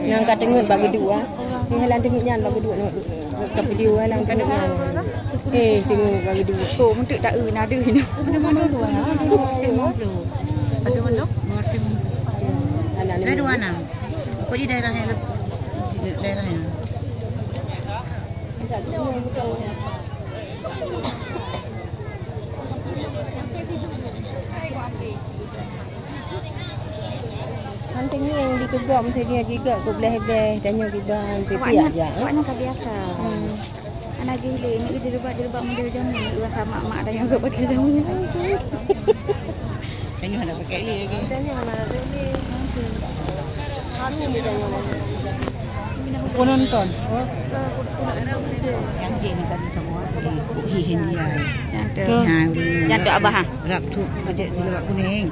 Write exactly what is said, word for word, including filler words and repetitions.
Nyang ka teungeut bak geuduek ah. Ni halan teungeut nyan bak geuduek, ka video halan teungeut nyan. Eh, teungeut bak geuduek. Oh, untuk tak eu nadu ni. Ada mana dua? Ada mana? Ada mana? Ada dua enam. Aku di daerah yang leb-, daerah yang. Hanting ni yang dikeugam tu dia juga ke belah-belah tanya kiban pipi aja. Awak nak biasa. Hmm. Anak jilid ni jilbab-jilbab model jamu, orang sama mak tanya ke pakai jamu. Tanya nak pakai ni lagi. Tanya nak pakai ni. Aku ni tanya. Penonton. Oh. Yang dia ni tadi sama. Kok hihin dia. Yang tu. Ha, dia. Yang tu abah, ha? Rap tu, pajak jilbab kuning.